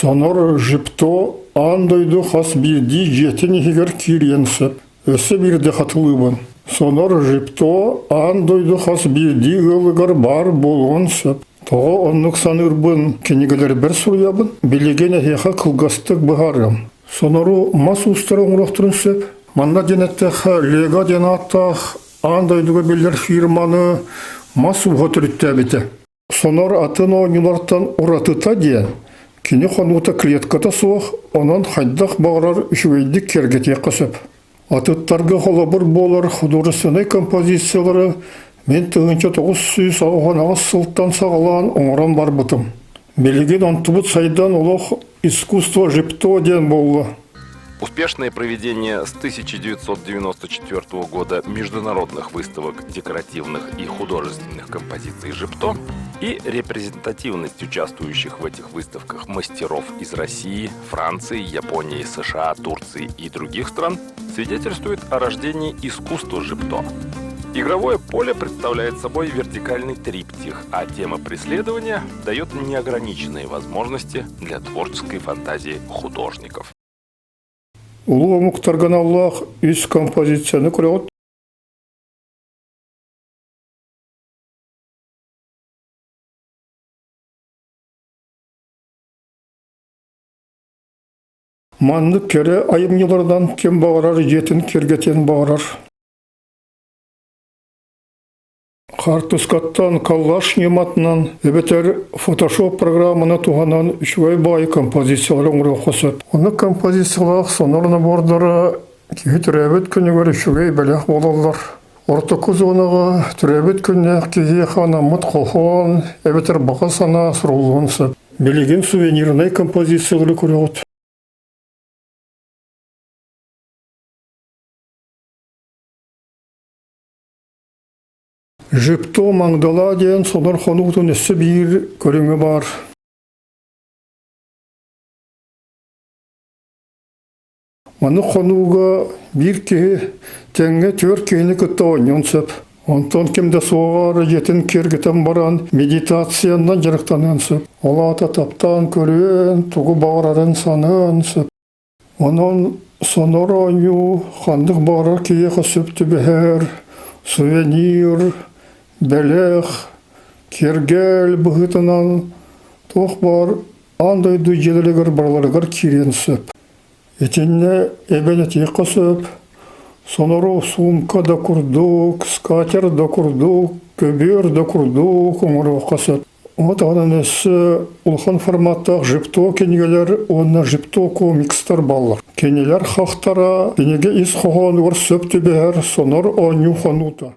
Сонор Жипто аан дойду хас биирдии дьиэтин иһигэр киириэн сөп. Өссө биирдэ хатылыыбын. Сонор Жипто аан дойду хас биирдии ыалыгар баар буолуон сөп. Тоҕо оннук саныырбын кинигэлэрбэр суруйабын, билигин эһиэхэ кылгастык быһаарыам. Сонору мас уустара оҥоруохтарын сөп. Манна диэн эттэххэ, Лего диэн ааттаах аан дойдуга биллэр фирманы мас ууһа төрүттээбитэ. Сонор атын оонньуулартан уратыта диэн, кини хонуута клетката суох, онон хайдах баҕарар үчүгэйдик киэргэтиэххэ сөп. Атыттарга холобур буолар художественнай композициялары мин 1998 сылтан саҕалаан оҥорон барбытым. Билигин онтубут сайдан олох искусство жипто диэн буолла. Успешное проведение с 1994 года международных выставок декоративных и художественных композиций «Жипто» и репрезентативность участвующих в этих выставках мастеров из России, Франции, Японии, США, Турции и других стран свидетельствует о рождении искусства «Жипто». Игровое поле представляет собой вертикальный триптих, а тема преследования дает неограниченные возможности для творческой фантазии художников. Улуу омуктарга аналлаах үс композицияны көрөҕүт. Маннык кэрэ айымньыларынан ким баҕарар дьиэтин киэргэтиэн баҕарар. Хаартыскаттан коллаж ньыматынан эбэтэр фотошоп программаны туһанан үчүгэй баайы композициялары оҥоруохха сөп. Оннук композициялаах сонор набордара киһи төрөөбүт күнүгэр үчүгэй бэлэх буолаллар. Ортоку зонаҕа төрөөбүт күннээх киһиэхэ анаммыт хоһоон эбэтэр баҕа санаа суруллуон сөп. Билигин сувенирнай композициялары көрөҕүт. Жипто Маңдала диэн сонор хонуутун өссө биир көрүҥэ баар. Маны хонууга биир киһи тэҥҥэ түөрт киһини кытта оонньуон сөп. Онтон ким да суоҕар дьиэтин киэргэтэн баран медитациянан дьарыктаныан сөп. Ол аата таптаан көрүөн, тугу баҕарарын саныан сөп. Онон сонор оонньуу ханнык баҕарар киһиэхэ сөп түбэһэр, сувенир, бэлэх, киэргэл быһыытынан туох баар аан дойду дьиэлэригэр барыларыгар киириэн сөп. Итиннэ эбэн этиэххэ сөп, сонору суумка да курдук, скатер да курдук, көбүөр да курдук оҥоруохха сөп. Ону таһынан өссө улахан форматтаах жипто кинигэлэр уонна жипто комикстар бааллар. Кинилэр хахтара кинигэ ис хоһоонугар сөп түбэһэр сонор оонньуу хонуута.